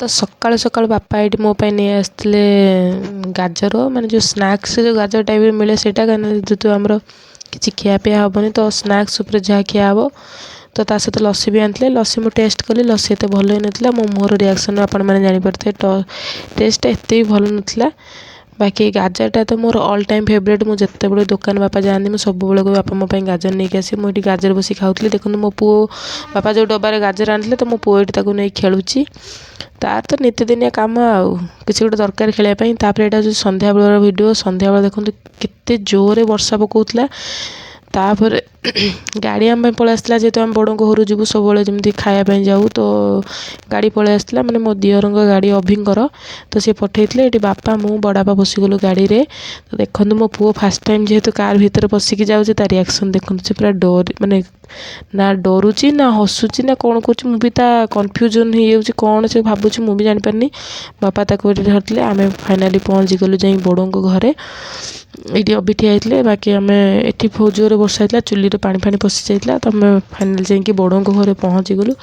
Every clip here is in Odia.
ତ ସକାଳୁ ସକାଳୁ ବାପା ଏଇଠି ମୋ ପାଇଁ ନେଇ ଆସିଥିଲେ ଗାଜର, ମାନେ ଯେଉଁ ସ୍ନାକ୍ସ ଯେଉଁ ଗାଜର ଟାଇପ୍ର ମିଳେ ସେଇଟା, କାହିଁକିନା ଯେହେତୁ ଆମର କିଛି ଖିଆପିଆ ହେବନି, ତ ସ୍ନାକ୍ସ ଉପରେ ଯାହା ଖିଆ ହେବ। ତ ତା ସହିତ ଲସି ବି ଆଣିଥିଲେ। ଲସି ମୁଁ ଟେଷ୍ଟ କଲି, ଲସି ଏତେ ଭଲ ହେଇନଥିଲା। ମୋ ମୁହଁର ରିଆକ୍ସନ୍ ଆପଣମାନେ ଜାଣିପାରୁଥିବେ, ଟେଷ୍ଟଟା ଏତେ ବି ଭଲ ନଥିଲା। ବାକି ଗାଜରଟା ତ ମୋର ଅଲ୍ ଟାଇମ୍ ଫେଭରେଟ୍। ମୁଁ ଯେତେବେଳେ ଦୋକାନ ବାପା ଯାଆନ୍ତି, ମୁଁ ସବୁବେଳେ କହିବି, ବାପା ମୋ ପାଇଁ ଗାଜର ନେଇକି ଆସିବେ। ମୁଁ ଏଠି ଗାଜର ବସି ଖାଉଥିଲି। ଦେଖନ୍ତୁ, ମୋ ପୁଅ, ବାପା ଯେଉଁ ଡବାରେ ଗାଜର ଆଣିଥିଲେ, ତ ମୋ ପୁଅ ଏଠି ତାକୁ ନେଇ ଖେଳୁଛି। ତାର ତ ନିତିଦିନିଆ କାମ, ଆଉ କିଛି ଗୋଟେ ଦରକାର ଖେଳିବା ପାଇଁ। ତାପରେ ଏଇଟା ହେଉଛି ସନ୍ଧ୍ୟାବେଳର ଭିଡ଼ିଓ। ସନ୍ଧ୍ୟାବେଳେ ଦେଖନ୍ତୁ କେତେ ଜୋରରେ ବର୍ଷା ପକାଉଥିଲା। ତାପରେ ଗାଡ଼ି ଆମ ପାଇଁ ପଳେଇ ଆସିଥିଲା, ଯେହେତୁ ଆମେ ବଡ଼ଙ୍କ ଘରୁ ଯିବୁ, ସବୁବେଳେ ଯେମିତି ଖାଇବା ପାଇଁ ଯାଉ, ତ ଗାଡ଼ି ପଳେଇ ଆସିଥିଲା, ମାନେ ମୋ ଦିଅରଙ୍କ ଗାଡ଼ି, ଅଭିଙ୍କର। ତ ସିଏ ପଠେଇଥିଲେ। ଏଠି ବାପା, ମୁଁ, ବଡ଼ବାପା ବସିଗଲୁ ଗାଡ଼ିରେ। ତ ଦେଖନ୍ତୁ, ମୋ ପୁଅ ଫାର୍ଷ୍ଟ ଟାଇମ୍ ଯେହେତୁ କାର୍ ଭିତରେ ପଶିକି ଯାଉଛି, ତା ରିଆକ୍ସନ୍ ଦେଖନ୍ତୁ। ସେ ପୁରା ଡରି, ମାନେ ନା ଡରୁଛି ନା ହସୁଛି ନା କ'ଣ କରୁଛି, ମୁଁ ବି ତା କନଫ୍ୟୁଜନ୍ ହେଇଯାଉଛି। କ'ଣ ସେ ଭାବୁଛି, ମୁଁ ବି ଜାଣିପାରୁନି। ବାପା ତାକୁ ଏଠି ଧରିଥିଲେ। ଆମେ ଫାଇନାଲି ପହଞ୍ଚିଗଲୁ ଯାଇ ବଡ଼ଙ୍କ ଘରେ। ଏଇଠି ଅଭି ଠିଆ ହେଇଥିଲେ। ବାକି ଆମେ ଏଠି ବହୁତ ଜୋରରେ ବର୍ଷା ହେଇଥିଲା, ଚୁଲିରେ ପାଣି ଫାଣି ପଶି ଯାଇଥିଲା। ତ ଆମେ ଫାଇନାଲି ଯାଇକି ବଡ଼ଙ୍କ ଘରେ ପହଞ୍ଚିଗଲୁ।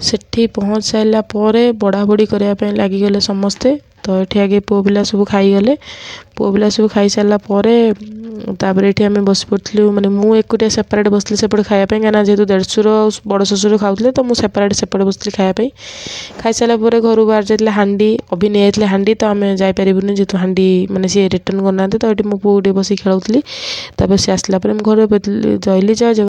ସେଠି ପହଞ୍ଚି ସାରିଲା ପରେ ବଢ଼ା ବଢ଼ି କରିବା ପାଇଁ ଲାଗିଗଲେ ସମସ୍ତେ। ତ ଏଠି ଆଗେ ପୁଅ ପିଲା ସବୁ ଖାଇଗଲେ। ପୁଅ ପିଲା ସବୁ ଖାଇସାରିଲା ପରେ ତାପରେ ଏଠି ଆମେ ବସି ପଡ଼ିଥିଲୁ, ମାନେ ମୁଁ ଏକୁଟିଆ ସେପାରେଟ୍ ବସିଥିଲି ସେପଟେ ଖାଇବା ପାଇଁ, କାହିଁକିନା ଯେହେତୁ ଦେଢ଼ଶୁର ଆଉ ବଡ଼ ଶ୍ୱଶୁର ଖାଉଥିଲେ, ତ ମୁଁ ସେପାରେଟ୍ ସେପଟେ ବସିଥିଲି ଖାଇବା ପାଇଁ। ଖାଇସାରିଲା ପରେ ଘରୁ ବାହାରି ଯାଇଥିଲେ ହାଣ୍ଡି, ଅଭି ନେଇଯାଇଥିଲେ ହାଣ୍ଡି, ତ ଆମେ ଯାଇପାରିବୁନି ଯେହେତୁ ହାଣ୍ଡି ମାନେ ସିଏ ରିଟର୍ନ କରିନାହାନ୍ତି। ତ ଏଠି ମୋ ପୁଅକୁ ଟିକେ ବସିକି ଖେଳାଉଥିଲି। ତାପରେ ସେ ଆସିଲା ପରେ ମୁଁ ଘରେ ରହିଲି। ଜୟ।